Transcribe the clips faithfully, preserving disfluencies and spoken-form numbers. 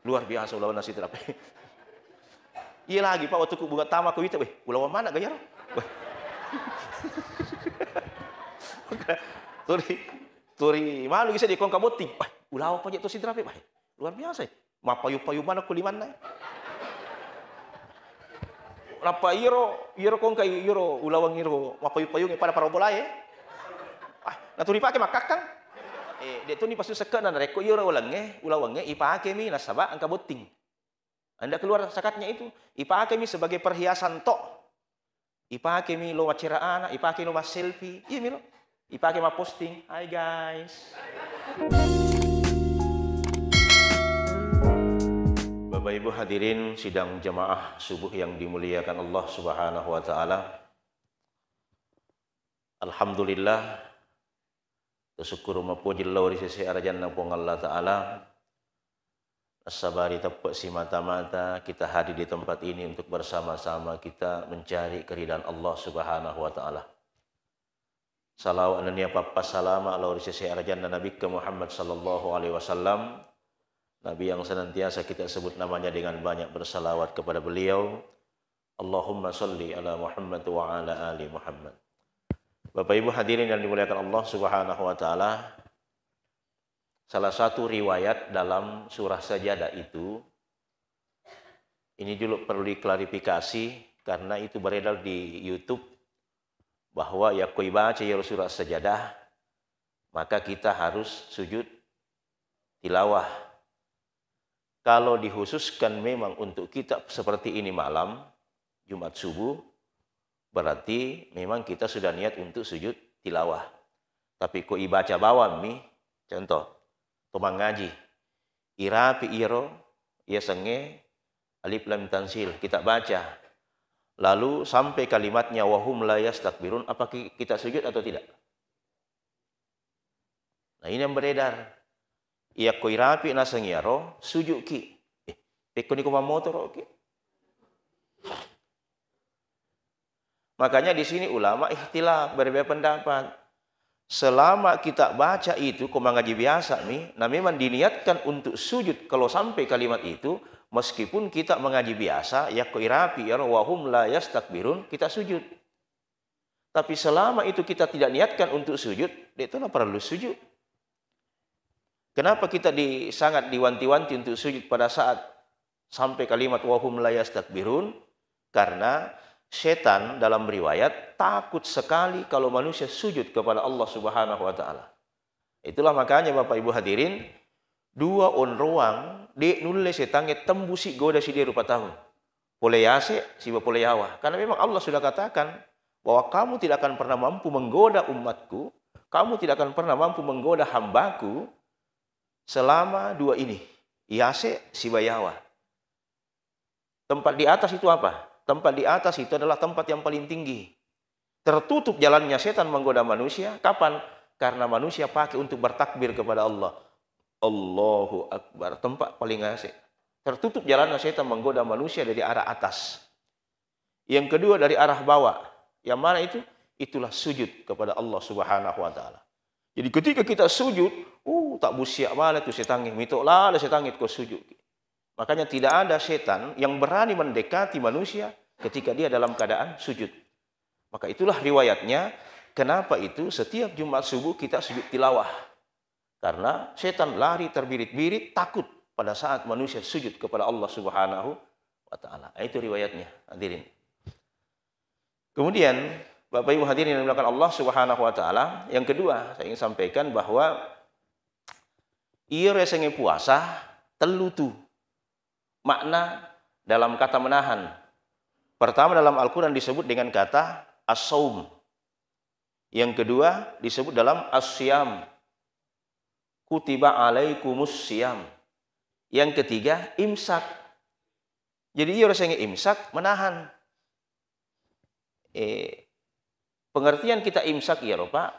Luar biasa ulawanna Sidrap. Iya lagi, Pak, waktu ku bunga tama ku ita, weh, ulawang mana gayaro? Weh. Turi, turi malu bisa di kongka botting. Wah, ulawang paja tu Sidrap, wah, luar biasa. Mapayu-payu mana ku limanna. Nappa iyaro, iyaro kongka iyaro ulawang iyaro mapayu-payunge pada parabolae. Ah, naturi pake makkakkang. Eh, de' tu ni pasu sekkena narekko iyaro ulangnge, ulawangnge ipakemi nasaba engka botting. Anda keluar zakatnya itu, ipakemi sebagai perhiasan tok. Ipakemi lo maccera ana, ipake lo masselfie, iya miro. Ipake maposting, "Hai guys." Bapak Ibu hadirin sidang jamaah subuh yang dimuliakan Allah Subhanahu wa Ta'ala. Alhamdulillah, tasukkuru mappoji lao ri sese arajanna Puang Allah Ta'ala. Nassabari teppe' simata-mata kita hadir di tempat ini untuk bersama-sama kita mencari keridhaan Allah Subhanahu wa Ta'ala. Salawat nennia pappassalama lao ri sese arajanna Nabikka Muhammad sallallahu alaihi wasallam, Nabi yang senantiasa kita sebut namanya dengan banyak bersalawat kepada beliau. Allahumma salli ala Muhammad wa ala ali Muhammad. Bapak Ibu hadirin yang dimuliakan Allah Subhanahu wa Ta'ala, salah satu riwayat dalam surah Sajadah itu, ini dulu perlu diklarifikasi karena itu beredar di YouTube bahwa yakko ibaca iyaro surah Sajadah, maka kita harus sujud tilawah. Kalau dikhususkan memang untuk kita seperti ini malam, Jumat subuh, berarti memang kita sudah niat untuk sujud tilawah. Tapi ko ibaca bawammi, contoh, to mangaji, irapi iyaro, yasengnge alif lam tanzil, kita baca. Lalu sampai kalimatnya wahum la yastakbirun, apa ki-, kita sujud atau tidak? Nah, ini yang beredar. Iyakko irapi naseng iyaro, sujudki. Eh, pekko niko mammotoroki. Makanya di sini ulama ikhtilaf, berbeda pendapat. Selama kita baca itu, ko mangaji biasa mi, nah memang diniatkan untuk sujud kalau sampai kalimat itu, meskipun kita mengaji biasa, yakko irapi iyaro wahum la yastakbirun, kita sujud. Tapi selama itu kita tidak niatkan untuk sujud, de' tona perlu sujud. Kenapa kita di-, sangat diwanti-wanti untuk sujud pada saat sampai kalimat wahum la yastakbirun? Karena setan dalam riwayat takut sekali kalau manusia sujud kepada Allah Subhanahu wa Ta'ala. Itulah makanya, Bapak Ibu hadirin, dua onroang de' nulle setangnge tembusi goda siddi rupa taung. Pole yase siba pole yawa. Karena memang Allah sudah katakan bahwa kamu tidak akan pernah mampu menggoda umatku, kamu tidak akan pernah mampu menggoda hambaku selama dua ini, yase siba yawa. Tempat di atas itu apa? Tempat di atas itu adalah tempat yang paling tinggi. Tertutup jalannya setan menggoda manusia. Kapan? Karena manusia pakai untuk bertakbir kepada Allah. Allahu Akbar. Tempat paling asik. Tertutup jalannya setan menggoda manusia dari arah atas. Yang kedua dari arah bawah. Yang mana itu? Itulah sujud kepada Allah Subhanahu wa Ta'ala. Jadi ketika kita sujud, uh, tak busiak bala tu setangnge, mito lala setangnge ko sujud. Makanya tidak ada setan yang berani mendekati manusia ketika dia dalam keadaan sujud. Maka itulah riwayatnya, kenapa itu setiap Jumat subuh kita sujud tilawah. Karena setan lari terbirit-birit, takut pada saat manusia sujud kepada Allah Subhanahu wa Ta'ala. Itu riwayatnya, hadirin. Kemudian, Bapak Ibu hadirin yang dimuliakan Allah Subhanahu wa Ta'ala, yang kedua, saya ingin sampaikan bahwa iya yasengnge puasa, tellu tu makna dalam kata menahan. Pertama, dalam Al-Quran disebut dengan kata as-saum. Yang kedua, disebut dalam as-siyam. Kutiba alaikumus siyam. Yang ketiga, imsak. Jadi, iya yasengnge imsak, menahan. Eh, pengertian kita imsak iyaro, Pak.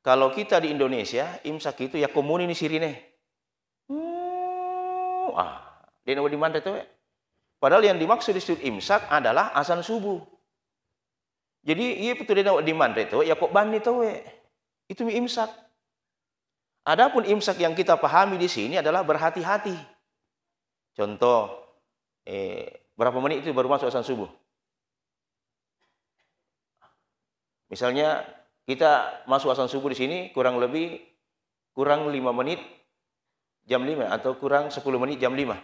Kalau kita di Indonesia, imsak itu yakko muni ni sirine. Hmm, ah, de' nawedding manre tauwe. Padahal yang dimaksud disebut imsak adalah azan subuh. Jadi, iya pitu de' nawedding manre tauwe, yakko banni tauwe. Itu mi imsak. Adapun imsak yang kita pahami di sini adalah berhati-hati. Contoh, eh, berapa menit itu baru masuk azan subuh? Misalnya kita masuk azan subuh di sini kurang lebih, kurang lima menit jam lima atau kurang sepuluh menit jam lima.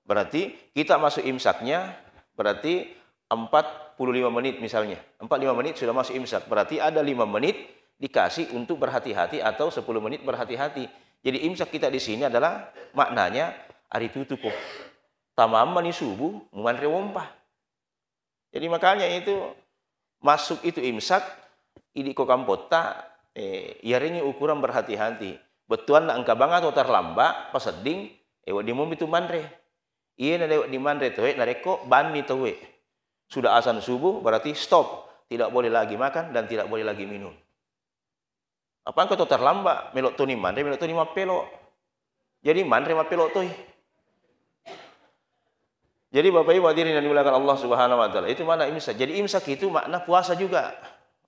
Berarti kita masuk imsaknya berarti empat puluh lima menit misalnya. Empat lima menit sudah masuk imsak. Berarti ada lima menit dikasih untuk berhati-hati atau sepuluh menit berhati-hati. Jadi imsak kita di sini adalah maknanya ari tutuko. Tamammani subuh, mumanre wompa. Jadi makanya itu masuk itu imsak, idi ko kampotta, eh, iyarengngi ukuran berhati-hati. Bettuanna engka banga to terlambat, pasedding, eh, wedding mompi tu manre. Iyena de wedding manre toe, narekko banni tauwe. Sudah azan subuh, berarti stop. Tidak boleh lagi makan dan tidak boleh lagi minum. Apa engka to terlambat, melo toni manre, melo toni mappelo. Jadi manre mappelo toi. Jadi Bapak Ibu hadirin yang dimuliakan Allah Subhanahu wa Ta'ala, itu makna imsak. Jadi imsak itu makna puasa juga,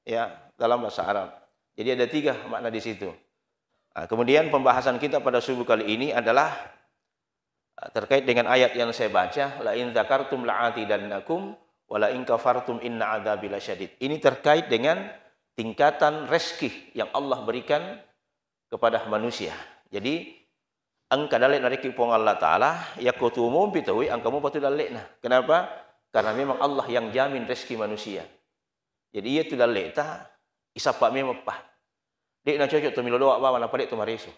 ya, dalam bahasa Arab. Jadi ada tiga makna di situ. Nah, kemudian pembahasan kita pada subuh kali ini adalah terkait dengan ayat yang saya baca, "La in dzakartum la'azidannakum, wa la in kafartum inna adzabi lasyadid." Ini terkait dengan tingkatan rezeki yang Allah berikan kepada manusia. Jadi, engka dalle narekki Puang Allah Ta'ala, yakko tuo mompi tauwe, engka mopa tu dalle'na. Kenapa? Karena memang Allah yang jamin rezeki manusia. Jadi, iya tu dalle'ta, isappa memeppa. De'na cocok to milo doa bawang, nappa de' to mareso.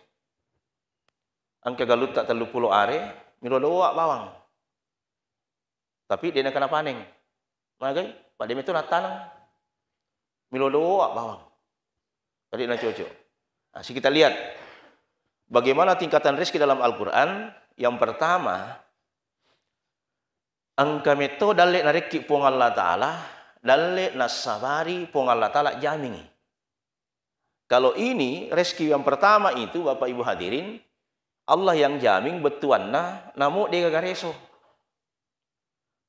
Engka galutta telluppulo are, milo doa bawang. Tapi de' nakana paneng. Magai? Pada meto nataneng. Milo doa bawang. Tadi na cocok. Nah, si kita lihat bagaimana tingkatan rezeki dalam Al-Quran. Yang pertama, engka metto dalle narekki Puang Allah Ta'ala, dalle nassabari Puang Allah Ta'ala jamingi. Kalau ini rezeki yang pertama itu, Bapak Ibu hadirin, Allah yang jamin bettuanna, namo de gaga reso.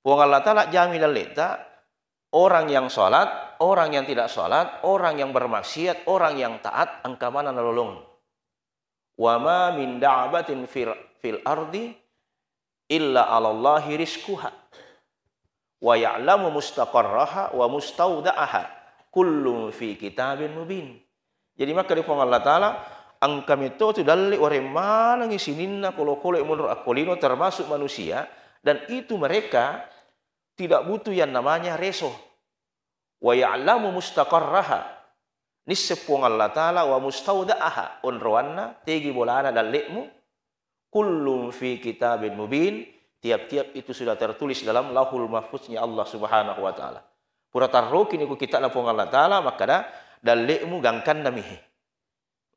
Puang Allah Ta'ala jamin dalleta, orang yang salat, orang yang tidak salat, orang yang bermaksiat, orang yang taat, engka mana nalolong. Wa ma min da'batin fir-, fil ardi illa 'alallahi rizquha wa ya'lamu mustaqarraha wa mustauda'aha kullun fi kitabin mubin. Jadi makkeda Puang Allah Ta'ala, engka metto tu dalle wareng manengi sininna kolo-kolo monro akkolino termasuk manusia, dan itu mereka tidak butuh yang namanya reso. Wa ya'lamu mustaqarraha. Nisseng Puang Allah Ta'ala wa mustauda'aha, onroanna, tegi bolana dalle'mu, kullum fi kitabin mubin, tiap-tiap itu sudah tertulis dalam Lauhul Mahfuznya Allah Subhanahu wa Ta'ala. Pura tarroki ni ku kitakna Puang Allah Ta'ala, makkada dalle'mu gangkanna mihe.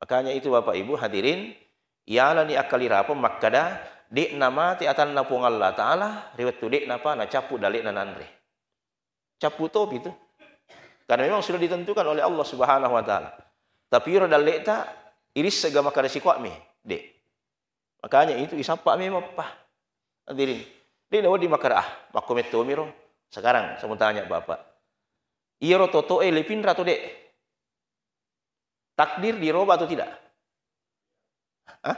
Makanya itu Bapak Ibu hadirin, yalani akkalirapeng makkada, de'na mate atanna Puang Allah Ta'ala, ri wettu de'napa nacappu dalle'na nanre. Cappu topi tu. Karena memang sudah ditentukan oleh Allah Subhanahu wa Ta'ala. Tapi iro dalle'ta, irissega makkada sikua'mi, de'. Makanya itu isappa memeppa. Hadirin, de' nawedding makkada, ah, makko mettomi ro. Sekarang saya mau tanya Bapak. Iyaro toto'e lepinra to de'? Takdir dirubah atau tidak? Hah?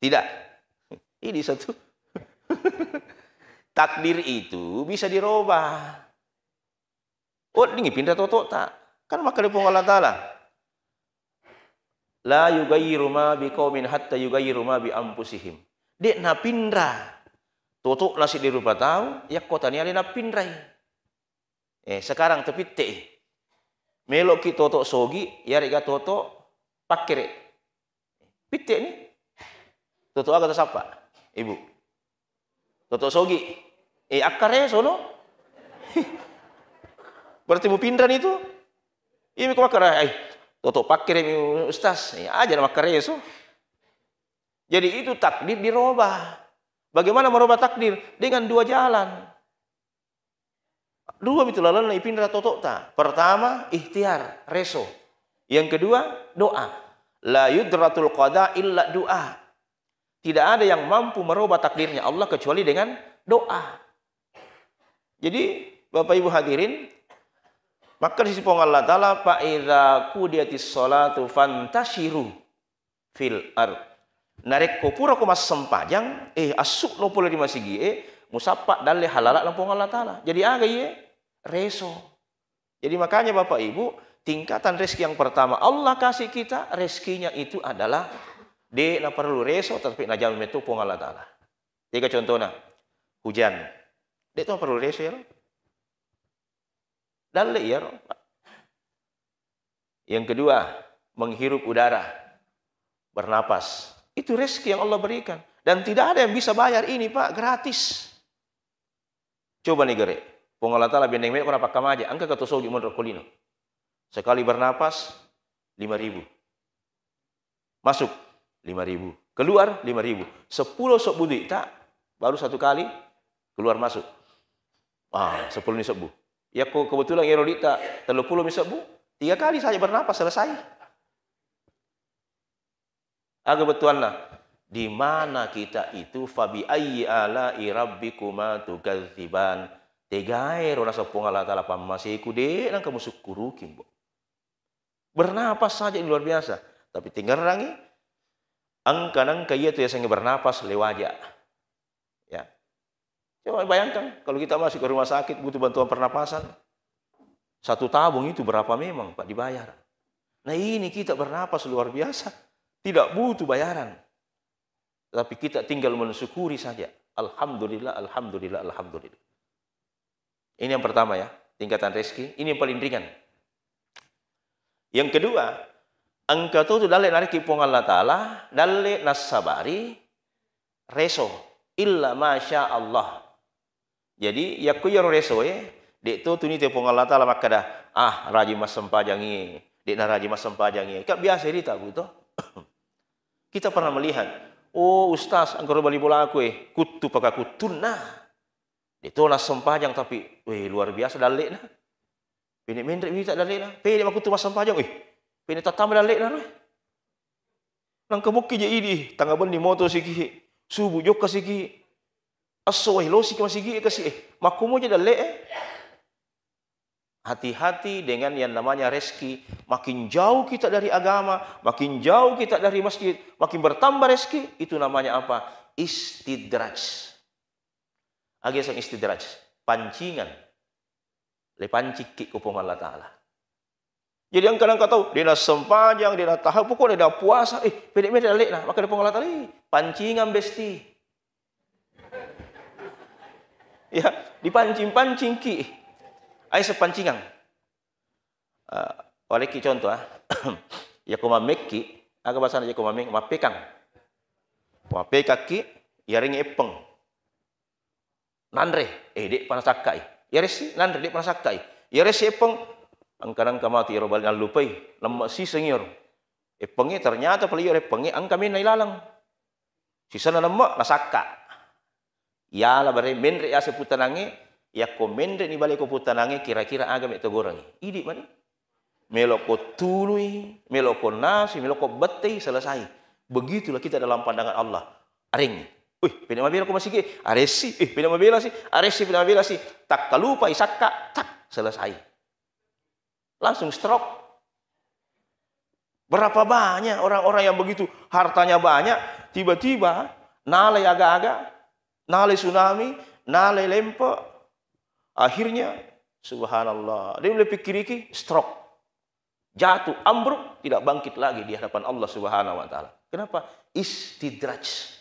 Tidak. Ini satu. Takdir itu bisa dirubah. Weddingngi pinra toto'ta. Kan makkeda Puang Allah Ta'ala, "La yughayyiru ma biqaumin hatta yughayyiru ma bi anfusihim." De' napinra toto'na siddi rupa tau, yakko tania le napinrai. Eh, sekarang tapitte'i. Melo'ki toto' sogi, yarega toto' pakkere'. Pitte'ni. Toto' aga tasappa, Ibu? Toto' sogi. Eh, akkareso no? Berarti mupinrani tu? Imi ko makkare, eh, toto' pakkere'mi Ustaz. Eh, aja na makkareso. Jadi itu takdir dirubah. Bagaimana merubah takdir? Dengan dua jalan. Dua mitu lalenna ipinra toto'ta. Pertama, ikhtiar, reso. Yang kedua, doa. La yudratul qada illa doa. Tidak ada yang mampu merubah takdirnya Allah kecuali dengan doa. Jadi, Bapak Ibu hadirin, maka di Puang Allah Ta'ala, "Fa idza qudiyatis sholatu fantashiru." fil ard. Narekko purako massempajang, eh, assu'no pole ri masigi'e, musappa dalle halala'na Puang Allah Ta'ala. Jadi aga iye? Reso. Jadi makanya Bapak Ibu, tingkatan rezeki yang pertama Allah kasih kita, rezekinya itu adalah de' naperlu reso, tapi najama metto Puang Allah Ta'ala. Tega contohna? Hujan. De' to perlu reso ya. Dalle iyaro. Yang kedua, menghirup udara, bernapas. Itu rezeki yang Allah berikan. Dan tidak ada yang bisa bayar ini, Pak, gratis. Coba nih gere, Puang Allah Ta'ala benneng meko napakkamaja, engka ka to sogi monro ko lino. Sekali bernapas, lima ribu. Masuk, lima ribu. Keluar, lima ribu. Sepuluh sebbu duitta, baru satu kali keluar masuk. Ah, sepuluh ni sebbu. Yakko kebetulan ero duitta tellu puluh mi sebbu, tiga kali saja bernapas, selesai. Aga bettuanna? Di mana kita itu? Fabi ayyi ala'i rabbikuma tukadziban. Tegae ro naseng Puang Allah Ta'ala pammaseku, de' nangka musukkuruki, Mbok. Bernapas saja ini luar biasa. Tapi tingerangi, engka nangka iya tu yasengnge bernapas lewaja. Ya. Coba bayangkan, kalau kita masuk ke rumah sakit, butuh bantuan pernapasan, satu tabung itu berapa memang, Pak, dibayar? Nah, ini kita bernapas luar biasa, tidak butuh bayaran. Tapi kita tinggal mensyukuri saja. Alhamdulillah, alhamdulillah, alhamdulillah. Ini yang pertama ya, tingkatan rezeki. Ini yang paling ringan. Yang kedua, engka to tu dalle narekki Puang Allah Ta'ala, dalle nassabari reso, illa masya Allah. Jadi, yakko iyaro resoe, de' to tunite Puang Allah Ta'ala makkada, "Ah, rajin massempajangi, de' na rajin massempajangi." Kan biasa rita, Bu, to? Kita pernah melihat, "Oh, Ustaz, engka ro bali bolaku, eh, kuttu paka kuttunna." De' to nassempajang, tapi, weh, luar biasa dalle'na. Pene menre' mita dalle'na. Pene makuttu massempajang, eh, pene tattama dalle'na ro. Nangka mukki je idi, tanga benni moto siki, subu jokka siki. Esso, eh, lo siki masigi kasi, eh. Makkumo je dalle'e. Hati-hati dengan yang namanya rezeki. Makin jauh kita dari agama, makin jauh kita dari masjid, makin bertambah rezeki, itu namanya apa? Istidraj. Aga yaseng istidraj? Pancingan. Le pancikki ko Puang Allah Ta'ala. Jadi engka nangka tau, de' nassempajang, de' natahajud, pokokna de' puasa, eh, pede-pede dalle'na, makkeda Puang Allah Ta'ala, "Ih, pancingan besti." Ya, dipancing-pancingki. Ai sepancingan. Eh, walekki contoh, ah. Yako mammekki, aga bahasana yako mammeng, mappekang. Mappekakki, yarengngi eppeng. Nanre, eh, de'pa nasakkai. Yaressi, nanre, de'pa nasakkai. Yaressi eppeng, engka nangka matu iyaro bale nallupai, lemme siseng iyaro. Eppengnge ternyata pale iyaro eppengnge engka menna ilaleng. Sisenna nemme, nasakka. Yala bare menre yase puttanangnge, yakko menre ni bale ko puttanangnge, kira-kira aga me togorengngi. Idi mani. Melokko tului, melokko nasi, melokko bettei, selesai. Begitulah kita dalam pandangan Allah. Arengngi. Wih, pede mabela ko masigi, aressi, eh, pede mabela si, aressi, pede mabela si. Takkalupai sakka, tak, selesai. Langsung stroke. Berapa banyak orang-orang yang begitu hartanya banyak, tiba-tiba nalai aga-aga, nalai tsunami, nalai lempe, akhirnya, subhanallah, de' nulle pikkiriki, stroke. Jatuh, ambruk, tidak bangkit lagi di hadapan Allah Subhanahu wa Ta'ala. Kenapa? Istidraj.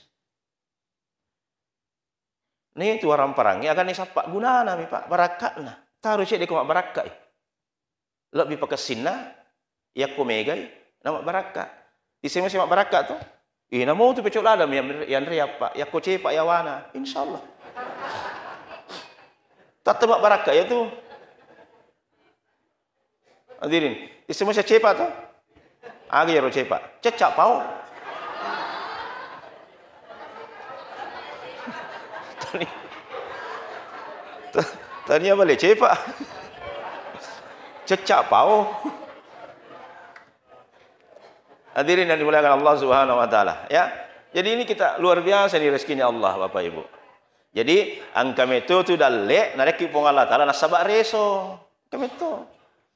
Netu waramparangnge, aga nasappa gunana mi, Pak, barakka'na. Taro cedde ko mabbarakka'i. Lebbi pakessinna, yakko megai, namabbarakka. Ise mese mabbarakka to? Eh, namotu pecok lada mi yanre, yanre appa, yakko cepa yawana, insyaallah. Tatta mabbarakka ya tu. Hadirin, isse mesa cepa to? Aga iyaro cepa? Cecca pao. Tani, ta-, tania bale cepa. Cecca pao. Hadirin yang dimuliakan Allah Subhanahu wa Ta'ala, ya. Jadi ini kita luar biasa nih rezekinya Allah, Bapak Ibu. Jadi, engka metto tu dalle, narekki Puang Allah Ta'ala nasaba reso. Engka metto.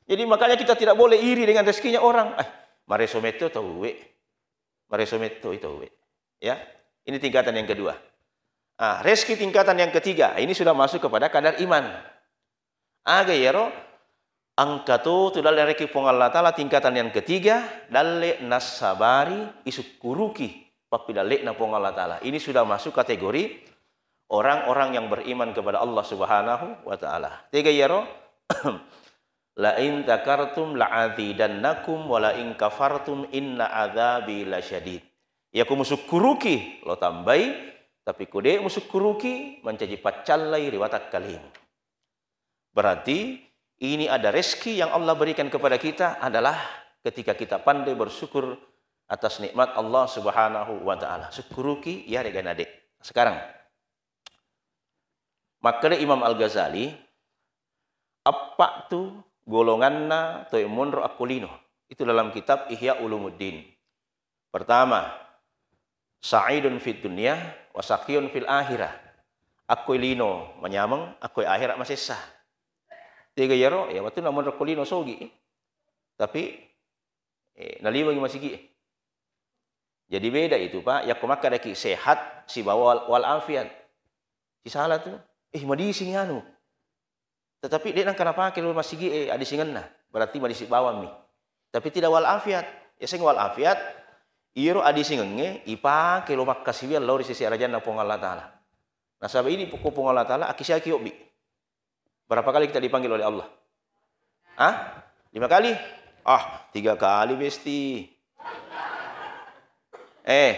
Jadi, makanya kita tidak boleh iri dengan rezekinya orang. Eh, mareso metto tauwe. Mareso metto itu, we. Ya, ini tingkatan yang kedua. Ah, rezeki tingkatan yang ketiga, ini sudah masuk kepada kadar iman. Aga iyaro, engka to tu dalle rekki Puang Allah Ta'ala tingkatan yang ketiga, dalle nassabari, isukkuruki pappidalle'na Puang Allah Ta'ala. Ini sudah masuk kategori orang-orang yang beriman kepada Allah Subhanahu wa Ta'ala. Tega iyaro? "La in takartum la azidannakum wa la in kafartum inna adzabi lasyadid." Iyako musukkuruki, lo tambai, tapi ko de musukkuruki, mancaji paccallai ri watakkalemu. Berarti ini ada rezeki yang Allah berikan kepada kita adalah ketika kita pandai bersyukur atas nikmat Allah Subhanahu wa Ta'ala. Sukkuruki, iyarega nade. Sekarang, makkeda Imam Al-Ghazali, eppa tu golonganna toe monro akko lino. Itu dalam kitab Ihya Ulumuddin. Pertama, sa'idun fid dunya wa syaqiyun fil akhirah. Akkoi lino manyameng, akkoi akhirat masessa. Tega iyaro, ya wettunna monro ko lino sogi. Tapi, eh, naliwengi masigi. Jadi beda itu, Pak. Yakko makkedaki sehat sibawa wal, wal afiat. Sisala tu, eh, madising anu. Tetapi de nengka napake lo masigi e adisingenna, berarti madising bawammi. Tapi tidak wal afiat. Yaseng wal afiat, iyaro adisingengnge ipake lo makkasiwiang lao ri sisi arajanna Puang Allah Ta'ala. Nasaba ini ko Puang Allah Ta'ala, akkisiaki yobbi. Berapa kali kita dipanggil oleh Allah? Hah? Lima kali? Ah, tiga kali, Besti. Eh,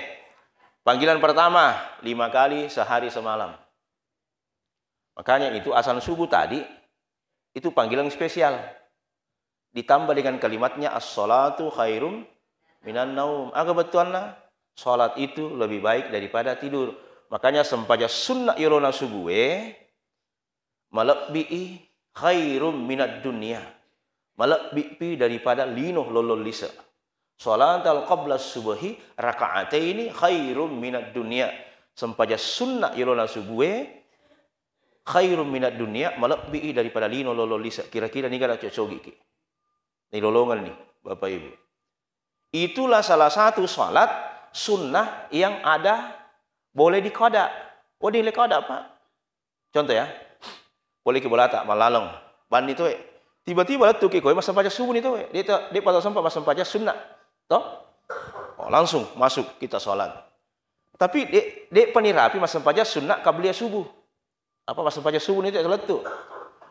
panggilan pertama, lima kali sehari semalam. Makanya itu azan subuh tadi, itu panggilan spesial. Ditambah dengan kalimatnya, "As-salatu khairum minan naum." Aga bettuanna? Salat itu lebih baik daripada tidur. Makanya sempajang sunnah yolona subuh e, malebbi'i khairum minad dunya. Malebbi'pi daripada lino lollong lise. Salatal qabla subhi raka'ataini khairum minad dunya. Sempajang sunnah yolona subuh e, khairum minad dunya, malebbi'i daripada lino lollong lise. Kira-kira niga nacocogiki? Nilolongan ni, Bapak Ibu. Itulah salah satu salat sunnah yang ada boleh diqada. Wedding le qada, Pak. Contoh ya, poleki bolata mallaleng, banni toe. Tiba-tiba lettuki koe massempajang subuh ni toe. De ta, de pa tau sempat massempajang sunnah. Toh? Oh, langsung masuk kita salat. Tapi de, de pa nirapi massempajang sunnah qabliyah subuh. Apa massempajang subuh ni toe lettu.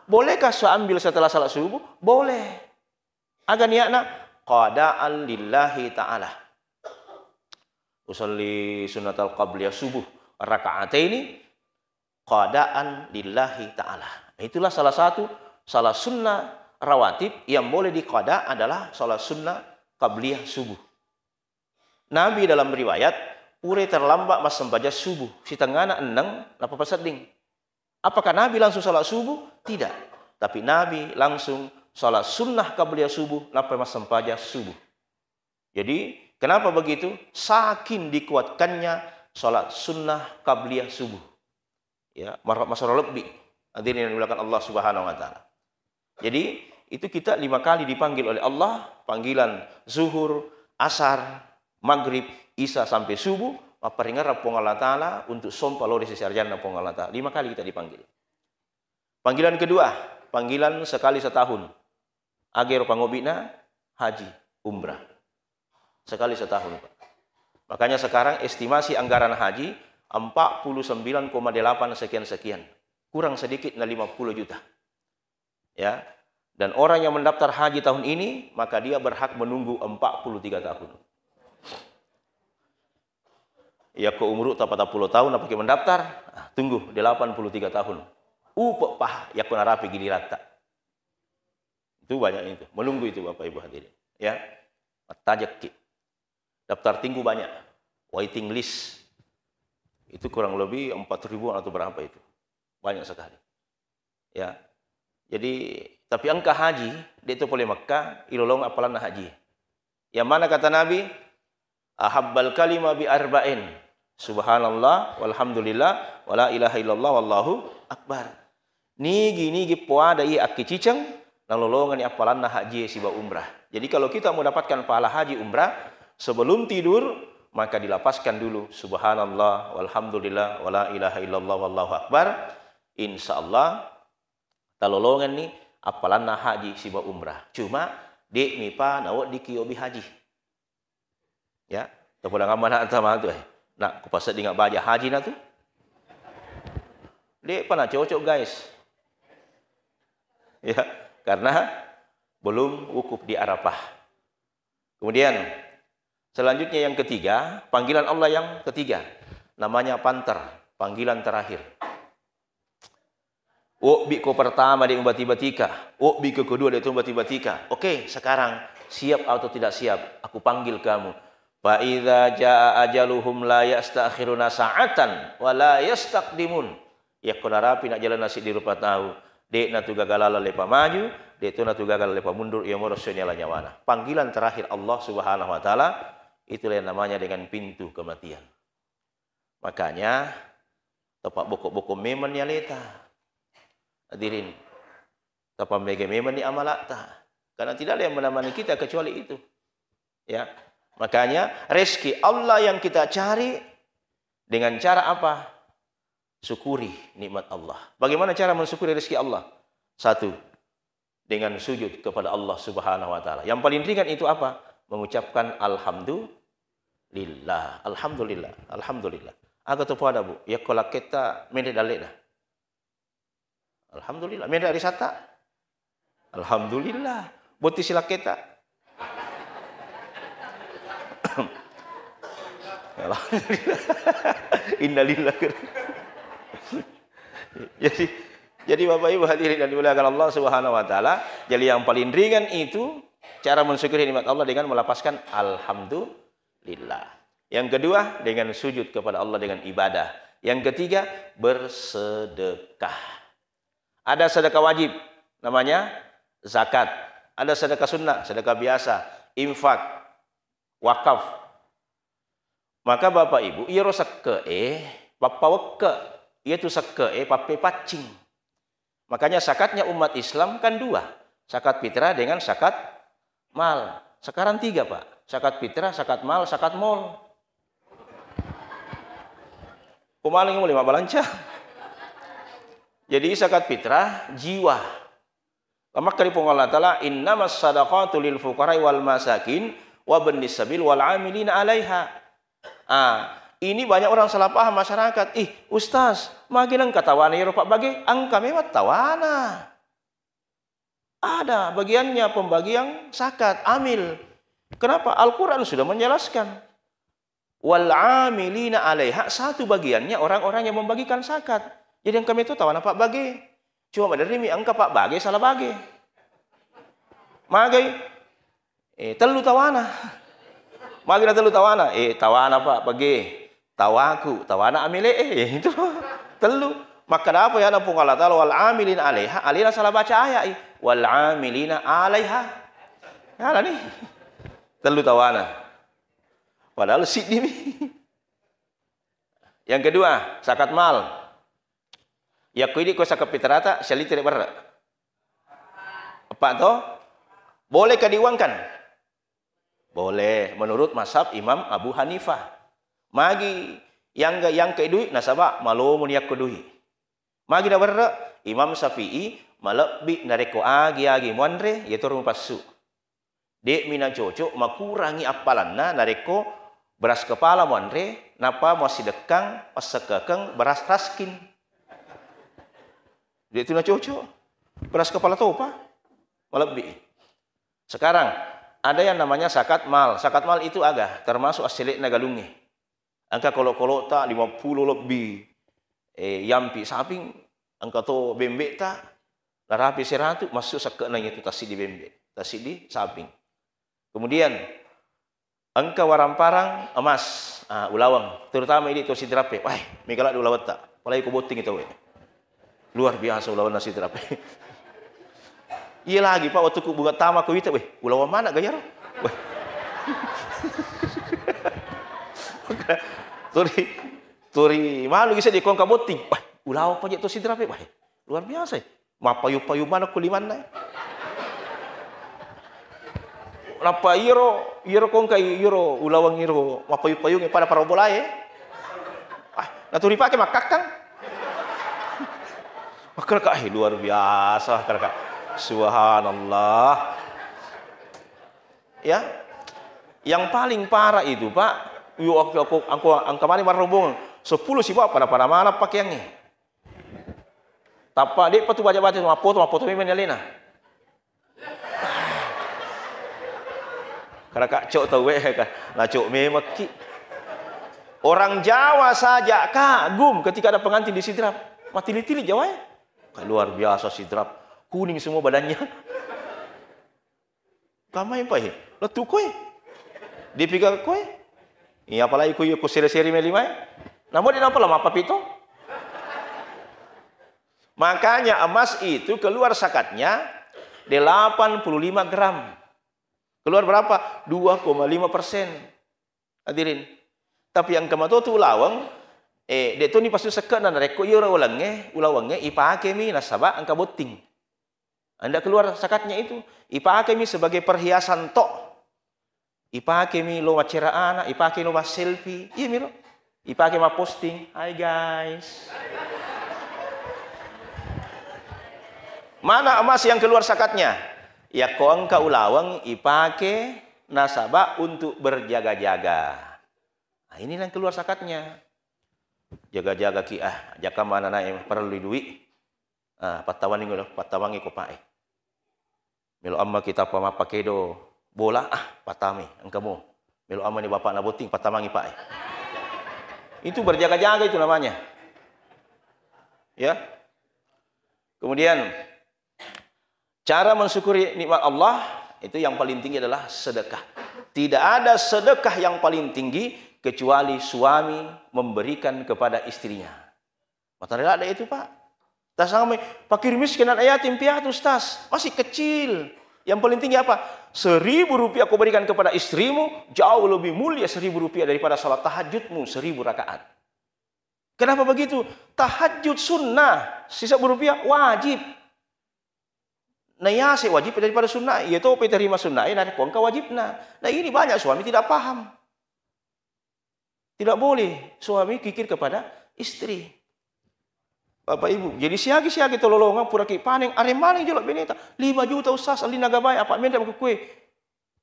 Bolehkah saya ambil setelah salat subuh? Boleh. Aga niatna? Qadaan lillahi ta'ala. Usalli sunnatal qabliyah subuh raka'ataini qadaan lillahi ta'ala. Itulah salah satu, salah sunnah rawatib yang boleh diqada adalah salah sunnah qabliyah subuh. Nabi dalam riwayat, pura terlambat massempajang subuh, sitengngana enneng, nappa pasedding. Apakah Nabi langsung salat subuh? Tidak. Tapi Nabi langsung salat sunnah qabliyah subuh, nappa massempajang subuh. Jadi, kenapa begitu? Saking dikuatkannya salat sunnah qabliyah subuh. Ya, mar-, masoro lebbi. Hadirin yang dimuliakan Allah Subhanahu wa Ta'ala. Jadi, itu kita lima kali dipanggil oleh Allah, panggilan zuhur, asar, maghrib, isya, sampai subuh, mapparingerrang Puang Allah Ta'ala untuk sompa lao ri sisi arajanna Puang Allah Ta'ala. Lima kali kita dipanggil. Panggilan kedua, panggilan sekali setahun. Aga ero pangobbi'na? Haji, umrah. Sekali setahun, Pak. Makanya sekarang estimasi anggaran haji empat puluh sembilan koma delapan sekian-sekian. Kurang sedikit na lima puluh juta. Ya. Dan orang yang mendaftar haji tahun ini, maka dia berhak menunggu empat puluh tiga tahun. Iya, ko umuru ta patappulo tahun napake mendaftar, ah, tunggu delapan puluh tiga tahun. Upe paha yakko narapi giliratta. Itu banyak itu, menunggu itu, Bapak Ibu hadirin. Ya, mattajekki. Daftar tunggu banyak, waiting list. Itu kurang lebih empat ribuan atau berapa itu. Banyak sekali. Ya. Jadi, tapi engka haji, de to pole Mekka, ilolong appalanna haji. Yang mana kata Nabi, "Ahabbal kalima bi arba'in. Subhanallah, walhamdulillah, wala ilaha illallah, wallahu akbar." Nigi-nigi poada iya akkiciceng, nalolongani appalanna haji siba umrah. Jadi kalau kita mau dapatkan pahala haji umrah, sebelum tidur, maka dilapaskan dulu subhanallah, walhamdulillah, wala ilaha illallah, wallahu akbar. Insya Allah talolongenni appalanna haji siba umrah. Cuma de'mipa naweddiki obi haji. Ya, tapodang ammana anta matu, eh. Nak, kupasedding baja haji na tu. De'pa na cocok, guys. Ya, karena belum wukuf di Arafah. Kemudian, selanjutnya yang ketiga, panggilan Allah yang ketiga. Namanya panter, panggilan terakhir. Wobbi ko pertama de' mubati-batika, wobbi ko kedua de' tu mubati-batika. Oke, sekarang siap atau tidak siap? Aku panggil kamu. Fa idza jaa ajaluhum la yastakhiruna sa'atan wa la yastaqdimun. Yakko narapi na jalanna siddi rupa tau, de' natu gaga laleng lepa maju, de' tu natu gaga lepa mundur, iya moro sioni ala nyawana. Panggilan terakhir Allah Subhanahu wa Ta'ala, itulah yang namanya dengan pintu kematian. Makanya, tapabboko-boko memang ni aleta. Hadirin, tapammega memang ni amalata. Karena tidak ada yang menemani kita kecuali itu. Ya. Makanya, rezeki Allah yang kita cari dengan cara apa? Syukuri nikmat Allah. Bagaimana cara mensyukuri rezeki Allah? Satu, dengan sujud kepada Allah Subhanahu wa Ta'ala. Yang paling ringan itu apa? Mengucapkan alhamdulillah. Alhamdulillah. Alhamdulillah. Aga to pada, Bu? Yakko lakketta menre dalle'na. Alhamdulillah. Menre arisatta? Alhamdulillah. Botting silakketta? Alhamdulillah. Innalillah. Jadi, jadi Bapak Ibu hadirin yang dimuliakan Allah Subhanahu wa Ta'ala, jadi yang paling ringan itu cara mensyukuri nikmat Allah dengan melafazkan alhamdulillah. Yang kedua, dengan sujud kepada Allah dengan ibadah. Yang ketiga, bersedekah. Ada sedekah wajib, namanya zakat. Ada sedekah sunnah, sedekah biasa, infak, wakaf. Maka Bapak Ibu, iyaro sekke'e pappawekke, iyatu sekke'e pappepaccing. Makanya zakatnya umat Islam kan dua, zakat fitrah dengan zakat mal. Sekarang tiga, Pak. Zakat fitrah, zakat mal, zakat mall. Kumaling mulai mabbalanca. Jadi zakat fitrah jiwa. Makkeda Puang Allah Ta'ala, "Innamas sadaqatu lil fuqara'i wal masakin wa ibnis sabil wal amilina 'alaiha." Ah, ini banyak orang salah paham masyarakat. "Ih, Ustaz, magi nengka tawana iyaro pabbage?" Engka memang tawana. Ada bagiannya pembagian zakat, amil. Kenapa? Al-Quran sudah menjelaskan. Wal amilina 'alaiha, satu bagiannya orang-orang yang membagikan zakat. Jadi engka meto tawana pabbage. Cuma maderrimi engka pabbage salah bage. Magai, eh, tellu tawana. Magi na tellu tawana? Eh, tawana pabbage. Tawaku, tawana amile, eh, itu. Tellu. Makkeda apa ya Puang Allah Ta'ala, "Wal amilina 'alaiha", alena salah baca ayat, eh. "Wal amilina 'alaiha." Ya, lah nih. Tellu tawana. Padahal siddi mi. Yang kedua, zakat mal. Yakko idi ko zakat fitrata, sialitere berre. Eppa to? Bolehkah diuangkan? Boleh, menurut mazhab Imam Abu Hanifah. Magi yang yang ke duit nasaba malomo ni yakko duit. Magi nawerre Imam Syafi'i, malebbi narekko agi-agi muanre, yatoro mupassu. De'mi nacocok, makurangi appalanna narekko beras kepala muanre, nappa muassidekkang passekkekeng beras raskin. De'tu nacocok. Beras kepala topa, malebbi. Sekarang, ada yang namanya zakat mal. Zakat mal itu aga, termasuk assele'na galungnge. Engka kolo-kolota lima puluh lebbi, eh, yampi saping, engka to bembe'ta, narapi seratu, massu sekke'na itu tassiddi bembe, tassiddi saping. Kemudian, engka warang-parang emas, ah, ulaweng, terutama idi to Sidrap e, wah, mega ladde ulawetta, apalagi ko botting itu, weh. Luar biasa ulawenna Sidrap e. Iya lagi, Pak, waktu ku bunga tama ko wita, weh, ulaweng mana gayaro? Weh. Turi, turi malu gisa di kongka botting. Wah, ulaweng paja to Sidrap e, wah, luar biasa, eh. Mappayu-payu mana ko limanna, eh. Nappa iyaro Iyaro kongka, iyaro ulaweng iro mappayu-payungnge pada parobolae. Ah, naturi pake makkakkang. Makkarakka, eh, luar biasa, makkarakka. Subhanallah. Ya. Yang paling parah itu, Pak, yo, aku, aku, aku, angka mani marrombongan, sepuluh sibawa pada-pada maneng pakeangnge. Tappa de'pa tu baca-baca, mappoto, mappoto memang ni alena. Karena kak cok tau we, kan. Nah, cok memekki. Orang Jawa saja kagum ketika ada pengantin di Sidrap. Matili-tili Jawa, eh. Kan luar biasa Sidrap. Kuning semua badannya. Kamai pa, eh. Lettu koe. Dipikir koe. Iya, apalagi ku, ku seri-seri melimae. Namun dia apa lama apa pito? Makanya emas itu keluar zakatnya delapan puluh lima gram. Keluar berapa? Dua koma lima persen. Hadirin. Tapi engka matotu ulaweng, eh, de' toni pasu sekke'na narekko iyaro ulengnge, ulawengnge ipakemi nasaba engka botting. Anda keluar zakatnya itu, ipakemi sebagai perhiasan tok. Ipakemi lo maccera ana, ipake lo masselfie. Iya miro. Ipake maposting. Hai guys. Mana emas yang keluar zakatnya? Yakko engka ulaweng ipake nasaba untuk berjaga-jaga. Nah, ini yang keluar zakatnya. Jaga-jaga ki, ah, jaka mana naik perlu duit. Ah, pattawangi, pattawangi ko, Pak, eh. Melo amma kita apa mappakedo bola, ah, patami, engkamu. Melo amma ni bapak na botting, patamangi, Pak, eh. Itu berjaga-jaga itu namanya. Ya. Kemudian, cara mensyukuri nikmat Allah itu yang paling tinggi adalah sedekah. Tidak ada sedekah yang paling tinggi kecuali suami memberikan kepada istrinya. Matare ladde itu, Pak. Tasangka mai, fakir miskin, anak yatim piatu, Ustaz. Masih kecil. Yang paling tinggi apa? Seribu rupiah kau berikan kepada istrimu, jauh lebih mulia seribu rupiah daripada salat tahajudmu seribu rakaat. Kenapa begitu? Tahajud sunnah, sisebbu rupiah wajib. Naiase wajib daripada sunnah, iya to pe terima sunnah, eh, narekko engka wajibna. Nah, ini banyak suami tidak paham. Tidak boleh suami kikir kepada istri. Bapak Ibu, jadi siagi-siagi tololongang puraki panen, areng maneng jolo beneta. Lima juta, Ustaz, alina gabai, apa menre makkukkue?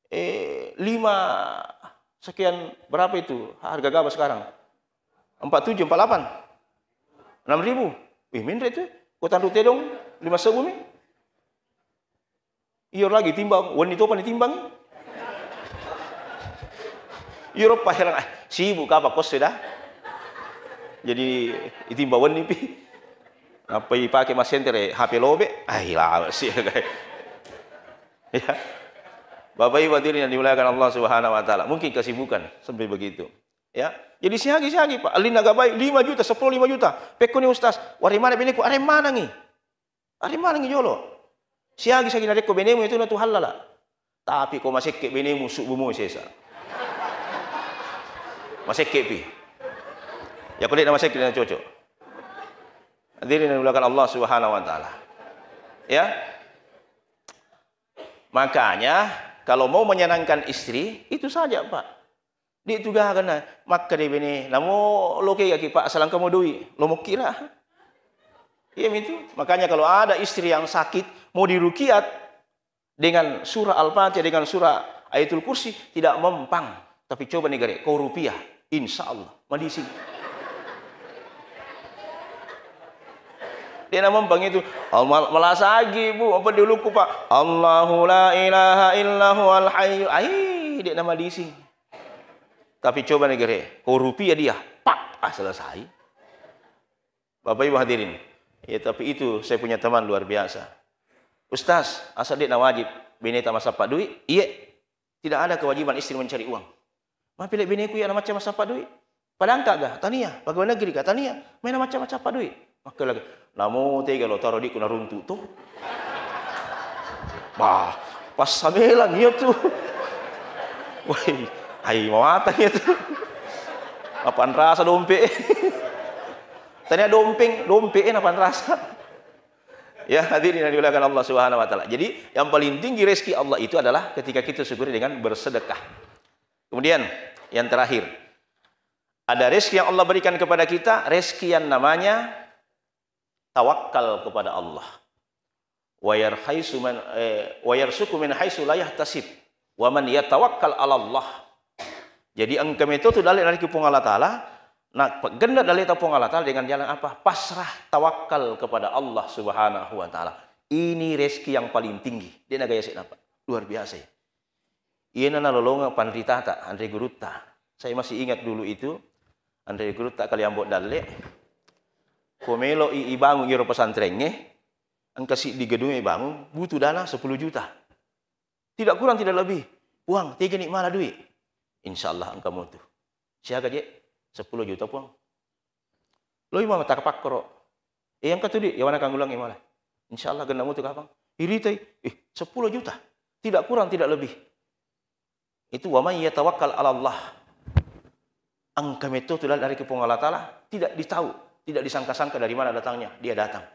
Eh, lima sekian, berapa itu harga gabah sekarang? Empat tujuh, empat delapan? Enam ribu? Wih, menre tu. Ko tanru tedong, lima sebu mi. Iyo lagi timbang, wenni topa ni timbang. Iyo roppa herang, eh, sibuk kapa kos sudah. Jadi itimbang wenni pi. Apa ipake masentere H P lobe? Ah, ilawa sih. Ya. Bapak Ibu hadirin yang dimuliakan Allah Subhanahu wa taala. Mungkin kesibukan sampai begitu. Ya. Jadi siagi-siagi, Pak. Alina gabai lima juta, sepuluh lima juta. Pekko ni Ustaz, wari mana beneku, areng manengi. Areng manengi jolo. Siagi-siagi narekko benemu itu na tu hallala. Tapi ko masekke benemu subuh mo sesa. Masekke pi. Ya ko de' na masekke na cocok. Hadirin yang dimuliakan Allah Subhanahu wa taala. Ya. Makanya kalau mau menyenangkan istri, itu saja, Pak. Di tu gaga na makkeda bene, namo loke gaki, Pak, salangka mo doi, lo mokkira. Iya mitu. Makanya kalau ada istri yang sakit, mau dirukiat dengan surah Al-Fatihah, dengan surah Ayatul Kursi, tidak mempan. Tapi coba nih gare, kau rupiah, insya Allah madising. Dia na mempan itu, oh, mal-, malasagi, Bu, apa di ulukku, Pak? Allahu la ilaha illa huwal hayyu. Ai, dia nama dising. Tapi coba nih gare, kau rupiah dia, pak, ah, selesai. Bapak Ibu hadirin, ya, tapi itu saya punya teman luar biasa. Ustaz, asa de' na wajib beneta massappa duit? Iye, tidak ada kewajiban istri mencari uang. Mapile beneku iya na macca massappa duit? Pada engka ga? Tania. Pegawai negeri ka? Tania. Maina macca massappa duit. Makkeda lagi, namo tega lo taro diku naruntu to. Bah, passamelang iya tu. Woi, ai mawatang iya tu. Apa rasa dompe? Tania dompeng, dompe, eh, apa rasa? Ya, hadirin yang dimuliakan Allah Subhanahu wa taala. Jadi, yang paling tinggi rezeki Allah itu adalah ketika kita syukuri dengan bersedekah. Kemudian yang terakhir, ada rezeki yang Allah berikan kepada kita, rezeki yang namanya tawakal kepada Allah. Wa yarhaisu man, eh, wa yarzuqu min haitsu la yahtasib. Wa man yatawakkal 'ala Allah. Jadi engka metto tu dalle narekko Puang Allah Taala, na peggenna dalle ta Puang Allah Taala dengan jalan apa? Pasrah, tawakal kepada Allah Subhanahu wa Taala. Ini rezeki yang paling tinggi. Dia nagaya sik napa? Luar biasa ya. Iyana nalolongeng panritata, anre gurutta. Saya masih ingat dulu itu, anre gurutta Kaliambo Dalle, ko melo i ibangun iyaro pesantrengnge, engka siddi gedung ibangun, butuh dana sepuluh juta. Tidak kurang, tidak lebih. "Puang, tegani mala duit?" "Insya Allah engka mutu." "Siaga je?" "Sepuluh juta, Puang." "Loi mama takapakkoro." "Eh, engka tu duit, yawana kanggulang mala." "Insya Allah genna mutu kapang." Iritai, "Eh, sepuluh juta. Tidak kurang, tidak lebih." Itu wa may yatawakkal 'ala Allah. Engka metto tu dalle narekko Puang Allah Taala, tidak ditahu, tidak disangka-sangka dari mana datangnya, dia datang.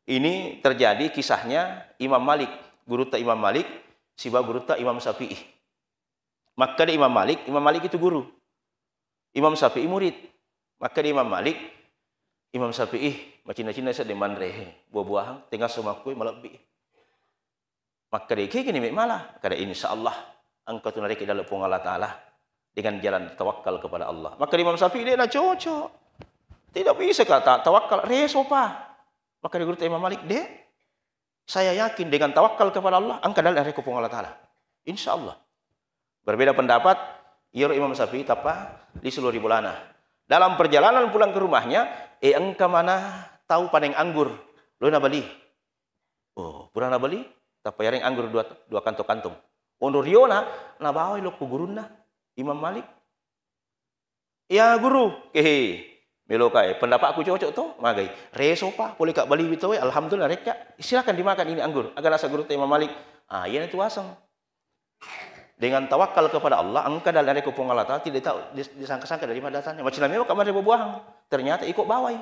Ini terjadi kisahnya Imam Malik, gurutta Imam Malik, sibawa gurutta Imam Syafi'i. Makkeda Imam Malik, Imam Malik itu guru. Imam Syafi'i murid. Makkeda Imam Malik, "Imam Syafi'i, macinna-cinna sedde manre, buah-buahan, tengasso makkue malebbi." Makkeda, "Kegini me mala?" Kada, "Insya Allah, engka tu narekki dalle Puang Allah Taala dengan jalan tawakal kepada Allah." Makkeda Imam Syafi'i, "De na cocok. Tidak bisa ka ta-, tawakal, reso pa." Makkeda gurutta Imam Malik, "De, saya yakin dengan tawakal kepada Allah, engka dalle narekko Puang Allah Taala. Insya Allah." Berbeda pendapat, iyaro Imam Syafi'i tappa lisu lao ri bolana. Dalam perjalanan pulang ke rumahnya, eh, engka mana tau paneng anggur, lao nabali. Oh, pura nabali, tappa yareng anggur dua, dua kantong-kantong. Onro riona, nabawai lokko gurunna, Imam Malik. "Ya guru, kehe, meloka e, pendapatku cocok to, magai. Reso pa, pole ka baliwi to, alhamdulillah, rekka. Silakan dimakan ini anggur." Aga nasa gurutta Imam Malik, "Ah, iyana tu aseng." Dengan tawakal kepada Allah, engka dalle narekko Puang Allah Taala tidak tahu, dis-, disangka-sangka dari mana datangnya. Macinna memang ka manre buah-buahan, ternyata iko bawai.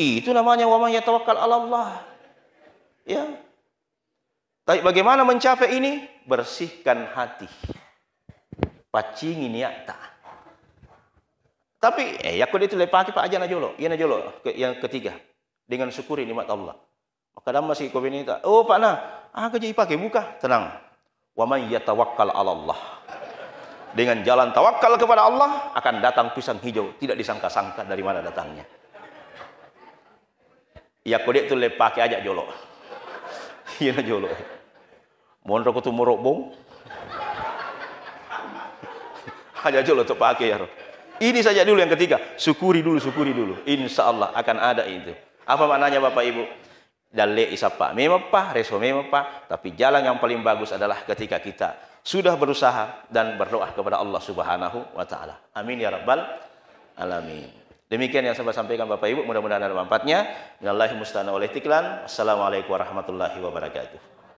Itu namanya wa may yatawakkal 'ala Allah. Ya. Tapi bagaimana mencapai ini? Bersihkan hati. Paccingi niatta. Tapi, eh, yakko de tu lepake pa aja na jolo. Iya na jolo, ke-, yang ketiga. Dengan syukuri nikmat Allah. Maka damma si ko beneta, "Oh, Pak na, aga je ipake buka?" Tenang. "Wa may yatawakkal 'ala Allah." Dengan jalan tawakal kepada Allah, akan datang pisang hijau, tidak disangka-sangka dari mana datangnya. Yakko de tu lepake aja jolo. Iya na jolo. Monro ko tu morobbong. Aja jolo tu pake yaro. Ini saja dulu yang ketiga, syukuri dulu, syukuri dulu. Insya Allah akan ada itu. Apa maknanya Bapak Ibu? Dalle isappa memang pa, reso memang pa, tapi jalan yang paling bagus adalah ketika kita sudah berusaha dan berdoa kepada Allah Subhanahu wa Ta'ala. Amin ya Rabbal Alamin. Demikian yang saya sampaikan Bapak Ibu, mudah-mudahan ada manfaatnya. Minallahi musta'an wal istiqlan. Assalamualaikum warahmatullahi wabarakatuh.